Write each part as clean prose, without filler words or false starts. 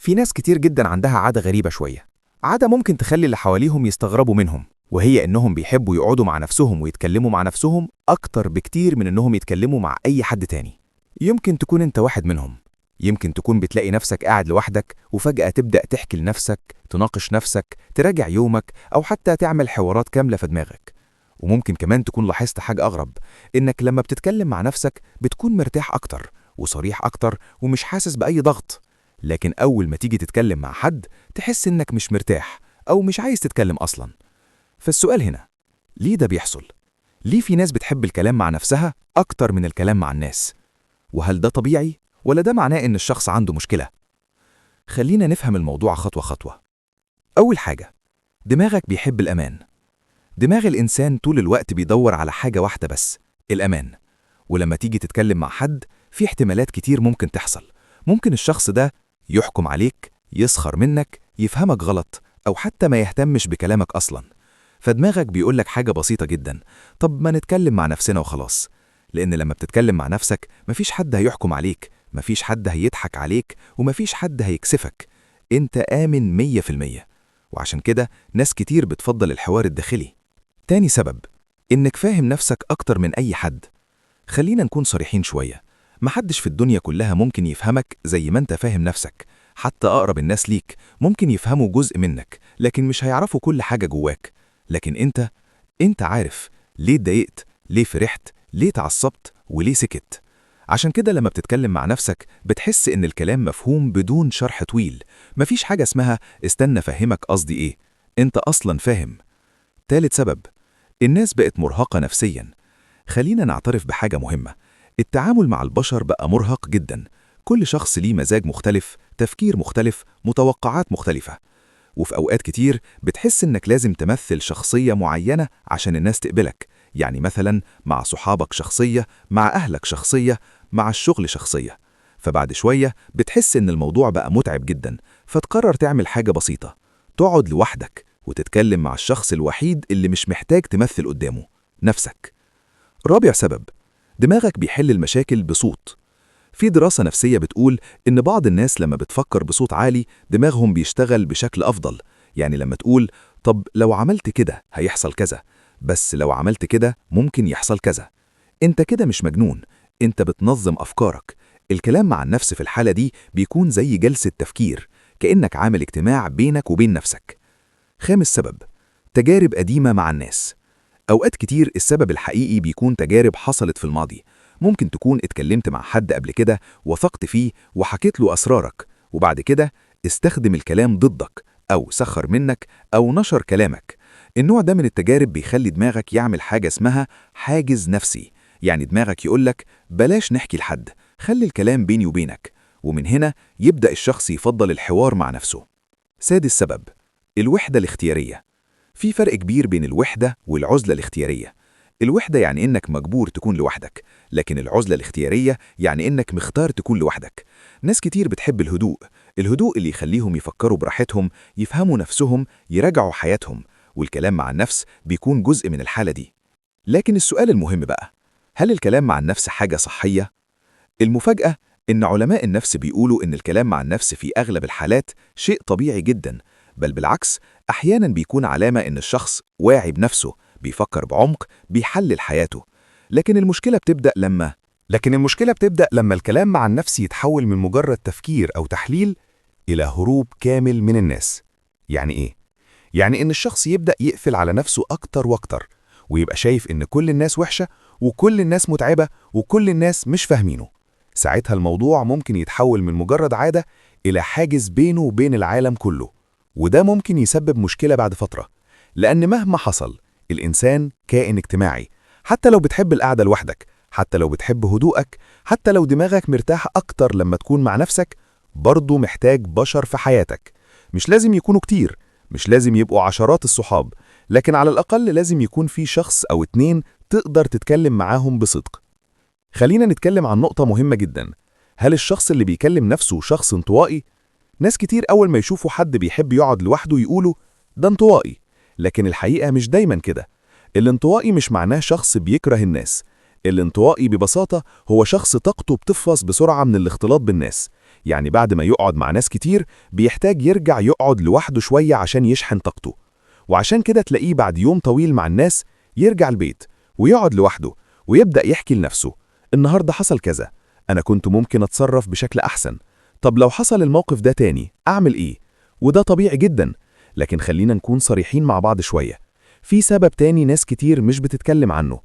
في ناس كتير جدا عندها عادة غريبة شوية، عادة ممكن تخلي اللي حواليهم يستغربوا منهم، وهي إنهم بيحبوا يقعدوا مع نفسهم ويتكلموا مع نفسهم أكتر بكتير من إنهم يتكلموا مع أي حد تاني. يمكن تكون أنت واحد منهم، يمكن تكون بتلاقي نفسك قاعد لوحدك وفجأة تبدأ تحكي لنفسك، تناقش نفسك، تراجع يومك، أو حتى تعمل حوارات كاملة في دماغك. وممكن كمان تكون لاحظت حاجة أغرب، إنك لما بتتكلم مع نفسك بتكون مرتاح أكتر وصريح أكتر ومش حاسس بأي ضغط. لكن أول ما تيجي تتكلم مع حد تحس إنك مش مرتاح أو مش عايز تتكلم أصلا. فالسؤال هنا، ليه ده بيحصل؟ ليه في ناس بتحب الكلام مع نفسها أكتر من الكلام مع الناس؟ وهل ده طبيعي ولا ده معناه إن الشخص عنده مشكلة؟ خلينا نفهم الموضوع خطوة خطوة. أول حاجة، دماغك بيحب الأمان. دماغ الإنسان طول الوقت بيدور على حاجة واحدة بس، الأمان. ولما تيجي تتكلم مع حد في احتمالات كتير ممكن تحصل. ممكن الشخص ده يحكم عليك، يسخر منك، يفهمك غلط، أو حتى ما يهتمش بكلامك أصلا. فدماغك بيقولك حاجة بسيطة جدا، طب ما نتكلم مع نفسنا وخلاص. لأن لما بتتكلم مع نفسك مفيش حد هيحكم عليك، مفيش حد هيضحك عليك، ومفيش حد هيكسفك. انت آمن 100%. وعشان كده ناس كتير بتفضل الحوار الداخلي. تاني سبب، إنك فاهم نفسك أكتر من أي حد. خلينا نكون صريحين شوية، محدش في الدنيا كلها ممكن يفهمك زي ما انت فاهم نفسك. حتى أقرب الناس ليك ممكن يفهموا جزء منك، لكن مش هيعرفوا كل حاجة جواك. لكن انت عارف ليه اتضايقت، ليه فرحت، ليه تعصبت، وليه سكت. عشان كده لما بتتكلم مع نفسك بتحس إن الكلام مفهوم بدون شرح طويل. مفيش حاجة اسمها استنى فهمك قصدي إيه، انت أصلا فاهم. تالت سبب، الناس بقت مرهقة نفسيا. خلينا نعترف بحاجة مهمة، التعامل مع البشر بقى مرهق جدا. كل شخص ليه مزاج مختلف، تفكير مختلف، متوقعات مختلفة. وفي أوقات كتير بتحس إنك لازم تمثل شخصية معينة عشان الناس تقبلك. يعني مثلا مع صحابك شخصية، مع أهلك شخصية، مع الشغل شخصية. فبعد شوية بتحس إن الموضوع بقى متعب جدا، فتقرر تعمل حاجة بسيطة، تقعد لوحدك وتتكلم مع الشخص الوحيد اللي مش محتاج تمثل قدامه، نفسك. رابع سبب، دماغك بيحل المشاكل بصوت. في دراسة نفسية بتقول إن بعض الناس لما بتفكر بصوت عالي دماغهم بيشتغل بشكل أفضل. يعني لما تقول طب لو عملت كده هيحصل كذا، بس لو عملت كده ممكن يحصل كذا، انت كده مش مجنون، انت بتنظم أفكارك. الكلام مع النفس في الحالة دي بيكون زي جلسة تفكير، كأنك عامل اجتماع بينك وبين نفسك. خامس سبب، تجارب قديمة مع الناس. أوقات كتير السبب الحقيقي بيكون تجارب حصلت في الماضي. ممكن تكون اتكلمت مع حد قبل كده، وثقت فيه وحكيت له أسرارك، وبعد كده استخدم الكلام ضدك، أو سخر منك، أو نشر كلامك. النوع ده من التجارب بيخلي دماغك يعمل حاجة اسمها حاجز نفسي. يعني دماغك يقولك بلاش نحكي لحد، خلي الكلام بيني وبينك. ومن هنا يبدأ الشخص يفضل الحوار مع نفسه. سادس سبب، الوحدة الاختيارية. في فرق كبير بين الوحدة والعزلة الاختيارية. الوحدة يعني إنك مجبور تكون لوحدك، لكن العزلة الاختيارية يعني إنك مختار تكون لوحدك. ناس كتير بتحب الهدوء، الهدوء اللي يخليهم يفكروا براحتهم، يفهموا نفسهم، يراجعوا حياتهم، والكلام مع النفس بيكون جزء من الحالة دي. لكن السؤال المهم بقى، هل الكلام مع النفس حاجة صحية؟ المفاجأة إن علماء النفس بيقولوا إن الكلام مع النفس في أغلب الحالات شيء طبيعي جدا، بل بالعكس أحيانا بيكون علامة إن الشخص واعي بنفسه، بيفكر بعمق، بيحلل حياته. لكن المشكلة بتبدأ لما الكلام مع النفس يتحول من مجرد تفكير أو تحليل إلى هروب كامل من الناس. يعني إيه؟ يعني إن الشخص يبدأ يقفل على نفسه أكتر وأكتر، ويبقى شايف إن كل الناس وحشة، وكل الناس متعبة، وكل الناس مش فاهمينه. ساعتها الموضوع ممكن يتحول من مجرد عادة إلى حاجز بينه وبين العالم كله، وده ممكن يسبب مشكلة بعد فترة. لأن مهما حصل الإنسان كائن اجتماعي، حتى لو بتحب القعدة لوحدك، حتى لو بتحب هدوءك، حتى لو دماغك مرتاح أكتر لما تكون مع نفسك، برضه محتاج بشر في حياتك. مش لازم يكونوا كتير، مش لازم يبقوا عشرات الصحاب، لكن على الأقل لازم يكون في شخص أو اتنين تقدر تتكلم معاهم بصدق. خلينا نتكلم عن نقطة مهمة جدا، هل الشخص اللي بيكلم نفسه شخص انطوائي؟ ناس كتير أول ما يشوفوا حد بيحب يقعد لوحده يقولوا ده انطوائي، لكن الحقيقة مش دايما كده. الانطوائي مش معناه شخص بيكره الناس، الانطوائي ببساطة هو شخص طاقته بتفص بسرعة من الاختلاط بالناس. يعني بعد ما يقعد مع ناس كتير بيحتاج يرجع يقعد لوحده شوية عشان يشحن طاقته. وعشان كده تلاقيه بعد يوم طويل مع الناس يرجع البيت ويقعد لوحده ويبدأ يحكي لنفسه: النهاردة حصل كذا، أنا كنت ممكن أتصرف بشكل أحسن، طب لو حصل الموقف ده تاني أعمل إيه؟ وده طبيعي جدا. لكن خلينا نكون صريحين مع بعض شوية، في سبب تاني ناس كتير مش بتتكلم عنه.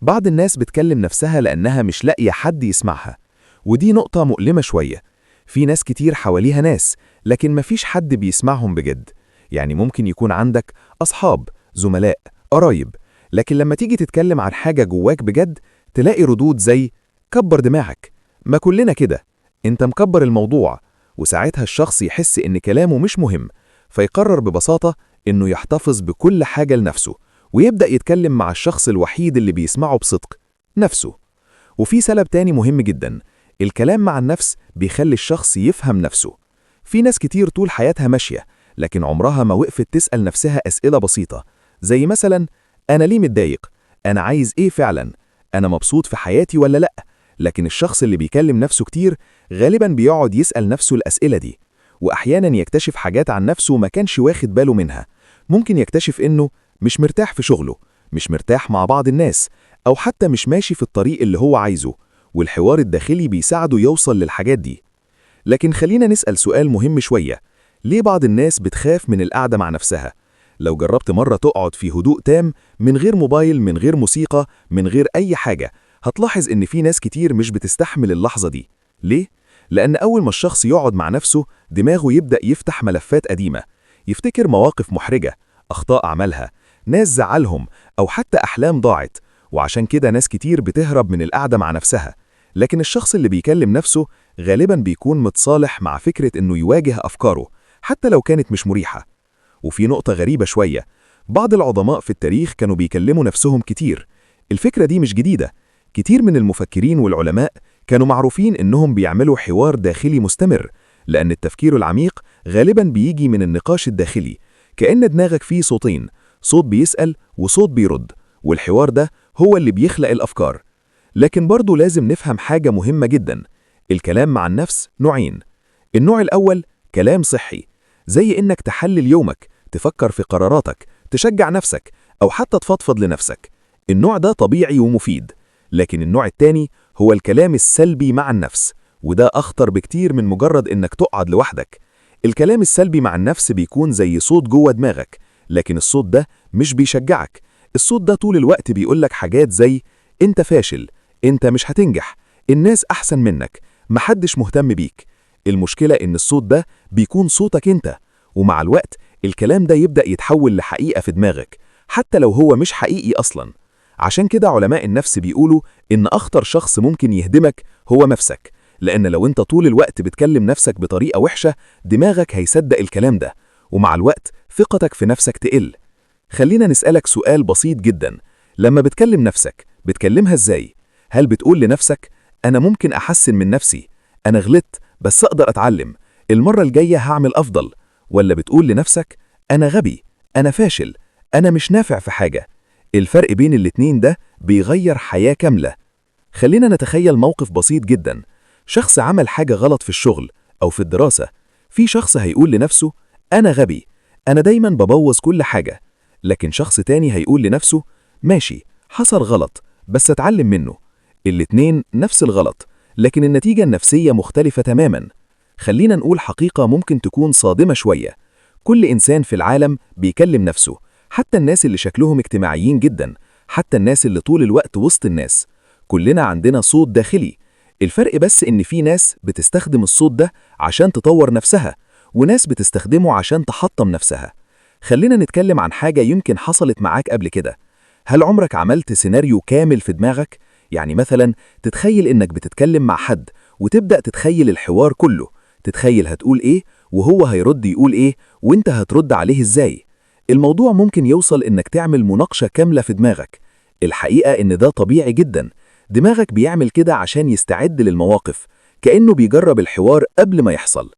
بعض الناس بتكلم نفسها لأنها مش لاقية حد يسمعها، ودي نقطة مؤلمة شوية. في ناس كتير حواليها ناس، لكن مفيش حد بيسمعهم بجد. يعني ممكن يكون عندك أصحاب، زملاء، قرايب، لكن لما تيجي تتكلم عن حاجة جواك بجد تلاقي ردود زي كبر دماغك، ما كلنا كده، انت مكبر الموضوع. وساعتها الشخص يحس إن كلامه مش مهم، فيقرر ببساطة إنه يحتفظ بكل حاجة لنفسه ويبدأ يتكلم مع الشخص الوحيد اللي بيسمعه بصدق، نفسه. وفي سبب تاني مهم جدا، الكلام مع النفس بيخلي الشخص يفهم نفسه. في ناس كتير طول حياتها ماشية، لكن عمرها ما وقفت تسأل نفسها أسئلة بسيطة، زي مثلا أنا ليه متضايق؟ أنا عايز إيه فعلا؟ أنا مبسوط في حياتي ولا لأ؟ لكن الشخص اللي بيكلم نفسه كتير غالبا بيقعد يسأل نفسه الأسئلة دي، وأحيانا يكتشف حاجات عن نفسه ما كانش واخد باله منها. ممكن يكتشف إنه مش مرتاح في شغله، مش مرتاح مع بعض الناس، أو حتى مش ماشي في الطريق اللي هو عايزه، والحوار الداخلي بيساعده يوصل للحاجات دي. لكن خلينا نسأل سؤال مهم شوية، ليه بعض الناس بتخاف من القعدة مع نفسها؟ لو جربت مرة تقعد في هدوء تام، من غير موبايل، من غير موسيقى، من غير أي حاجة، هتلاحظ إن في ناس كتير مش بتستحمل اللحظة دي. ليه؟ لأن أول ما الشخص يقعد مع نفسه دماغه يبدأ يفتح ملفات قديمة، يفتكر مواقف محرجة، أخطاء عملها، ناس زعلهم، أو حتى أحلام ضاعت. وعشان كده ناس كتير بتهرب من القعدة مع نفسها. لكن الشخص اللي بيكلم نفسه غالباً بيكون متصالح مع فكرة إنه يواجه أفكاره حتى لو كانت مش مريحة. وفي نقطة غريبة شوية، بعض العظماء في التاريخ كانوا بيكلموا نفسهم كتير. الفكرة دي مش جديدة، كتير من المفكرين والعلماء كانوا معروفين إنهم بيعملوا حوار داخلي مستمر، لأن التفكير العميق غالباً بيجي من النقاش الداخلي، كأن دماغك فيه صوتين، صوت بيسأل وصوت بيرد، والحوار ده هو اللي بيخلق الأفكار. لكن برضو لازم نفهم حاجة مهمة جدا، الكلام مع النفس نوعين. النوع الأول كلام صحي، زي إنك تحلل يومك، تفكر في قراراتك، تشجع نفسك، أو حتى تفضفض لنفسك. النوع ده طبيعي ومفيد. لكن النوع الثاني هو الكلام السلبي مع النفس، وده أخطر بكتير من مجرد إنك تقعد لوحدك. الكلام السلبي مع النفس بيكون زي صوت جوه دماغك، لكن الصوت ده مش بيشجعك. الصوت ده طول الوقت بيقولك حاجات زي أنت فاشل، أنت مش هتنجح، الناس أحسن منك، محدش مهتم بيك. المشكلة إن الصوت ده بيكون صوتك أنت، ومع الوقت الكلام ده يبدأ يتحول لحقيقة في دماغك، حتى لو هو مش حقيقي أصلاً. عشان كده علماء النفس بيقولوا إن أخطر شخص ممكن يهدمك هو نفسك، لأن لو أنت طول الوقت بتكلم نفسك بطريقة وحشة دماغك هيصدق الكلام ده، ومع الوقت ثقتك في نفسك تقل. خلينا نسألك سؤال بسيط جدا، لما بتكلم نفسك بتكلمها إزاي؟ هل بتقول لنفسك أنا ممكن أحسن من نفسي، أنا غلطت بس أقدر أتعلم، المرة الجاية هعمل أفضل؟ ولا بتقول لنفسك أنا غبي، أنا فاشل، أنا مش نافع في حاجة؟ الفرق بين الاتنين ده بيغير حياة كاملة. خلينا نتخيل موقف بسيط جدا، شخص عمل حاجة غلط في الشغل أو في الدراسة. في شخص هيقول لنفسه أنا غبي، أنا دايما ببوظ كل حاجة. لكن شخص تاني هيقول لنفسه ماشي، حصل غلط بس اتعلم منه. الاتنين نفس الغلط، لكن النتيجة النفسية مختلفة تماما. خلينا نقول حقيقة ممكن تكون صادمة شوية، كل إنسان في العالم بيكلم نفسه، حتى الناس اللي شكلهم اجتماعيين جدا، حتى الناس اللي طول الوقت وسط الناس. كلنا عندنا صوت داخلي. الفرق بس إن في ناس بتستخدم الصوت ده عشان تطور نفسها، وناس بتستخدمه عشان تحطم نفسها. خلينا نتكلم عن حاجة يمكن حصلت معاك قبل كده. هل عمرك عملت سيناريو كامل في دماغك؟ يعني مثلا تتخيل إنك بتتكلم مع حد وتبدأ تتخيل الحوار كله، تتخيل هتقول إيه وهو هيرد يقول إيه وإنت هترد عليه إزاي. الموضوع ممكن يوصل إنك تعمل مناقشة كاملة في دماغك. الحقيقة إن ده طبيعي جدا، دماغك بيعمل كده عشان يستعد للمواقف، كأنه بيجرب الحوار قبل ما يحصل.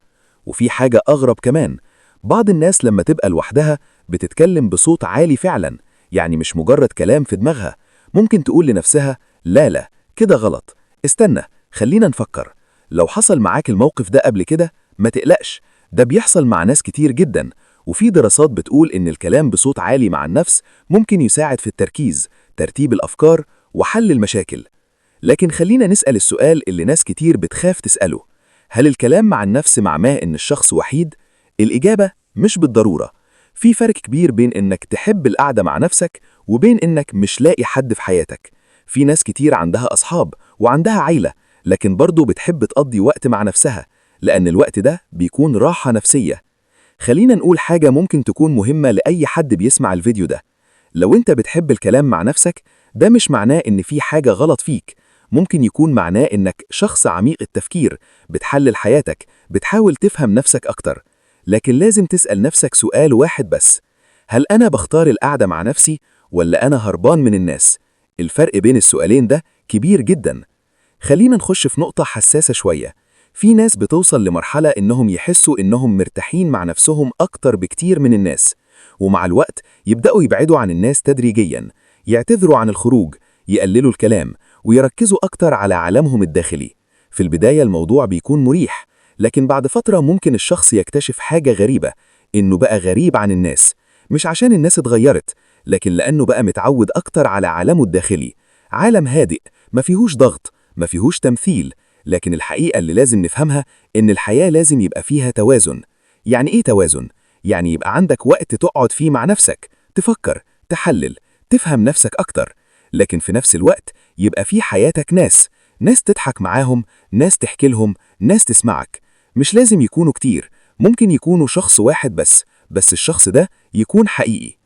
وفي حاجة أغرب كمان، بعض الناس لما تبقى لوحدها بتتكلم بصوت عالي فعلا، يعني مش مجرد كلام في دماغها. ممكن تقول لنفسها لا لا كده غلط، استنى خلينا نفكر. لو حصل معاك الموقف ده قبل كده ما تقلقش، ده بيحصل مع ناس كتير جدا. وفي دراسات بتقول إن الكلام بصوت عالي مع النفس ممكن يساعد في التركيز، ترتيب الأفكار، وحل المشاكل. لكن خلينا نسأل السؤال اللي ناس كتير بتخاف تسأله: هل الكلام مع النفس معناه إن الشخص وحيد؟ الإجابة مش بالضرورة. في فرق كبير بين إنك تحب القعدة مع نفسك وبين إنك مش لاقي حد في حياتك. في ناس كتير عندها أصحاب وعندها عيلة، لكن برضه بتحب تقضي وقت مع نفسها، لأن الوقت ده بيكون راحة نفسية. خلينا نقول حاجة ممكن تكون مهمة لأي حد بيسمع الفيديو ده: لو أنت بتحب الكلام مع نفسك، ده مش معناه إن في حاجة غلط فيك. ممكن يكون معناه إنك شخص عميق التفكير، بتحلل حياتك، بتحاول تفهم نفسك أكتر. لكن لازم تسأل نفسك سؤال واحد بس: هل أنا بختار القعدة مع نفسي ولا أنا هربان من الناس؟ الفرق بين السؤالين ده كبير جدا. خلينا نخش في نقطة حساسة شوية. في ناس بتوصل لمرحلة إنهم يحسوا إنهم مرتاحين مع نفسهم أكتر بكتير من الناس، ومع الوقت يبدأوا يبعدوا عن الناس تدريجيا، يعتذروا عن الخروج، يقللوا الكلام، ويركزوا أكتر على عالمهم الداخلي. في البداية الموضوع بيكون مريح، لكن بعد فترة ممكن الشخص يكتشف حاجة غريبة، إنه بقى غريب عن الناس، مش عشان الناس اتغيرت، لكن لأنه بقى متعود أكتر على عالمه الداخلي، عالم هادئ، ما فيهوش ضغط، ما فيهوش تمثيل. لكن الحقيقة اللي لازم نفهمها إن الحياة لازم يبقى فيها توازن. يعني إيه توازن؟ يعني يبقى عندك وقت تقعد فيه مع نفسك، تفكر، تحلل، تفهم نفسك أكتر، لكن في نفس الوقت يبقى في حياتك ناس، ناس تضحك معاهم، ناس تحكي لهم، ناس تسمعك. مش لازم يكونوا كتير، ممكن يكونوا شخص واحد بس الشخص ده يكون حقيقي.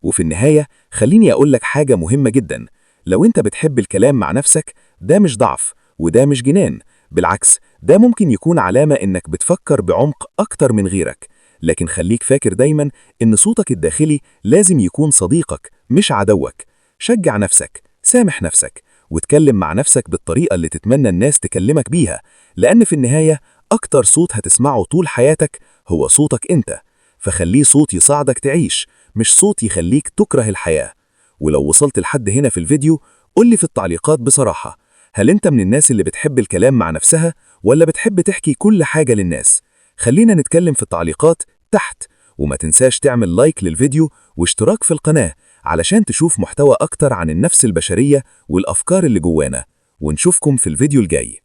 وفي النهاية خليني أقول لك حاجة مهمة جدا: لو أنت بتحب الكلام مع نفسك، ده مش ضعف وده مش جنان، بالعكس ده ممكن يكون علامة إنك بتفكر بعمق أكتر من غيرك. لكن خليك فاكر دايما إن صوتك الداخلي لازم يكون صديقك مش عدوك. شجع نفسك، سامح نفسك، وتكلم مع نفسك بالطريقة اللي تتمنى الناس تكلمك بيها، لأن في النهاية أكتر صوت هتسمعه طول حياتك هو صوتك أنت. فخليه صوت يساعدك تعيش، مش صوت يخليك تكره الحياة. ولو وصلت لحد هنا في الفيديو، قولي في التعليقات بصراحة: هل أنت من الناس اللي بتحب الكلام مع نفسها ولا بتحب تحكي كل حاجة للناس؟ خلينا نتكلم في التعليقات تحت، وما تنساش تعمل لايك للفيديو واشتراك في القناة علشان تشوف محتوى أكتر عن النفس البشرية والأفكار اللي جوانا. ونشوفكم في الفيديو الجاي.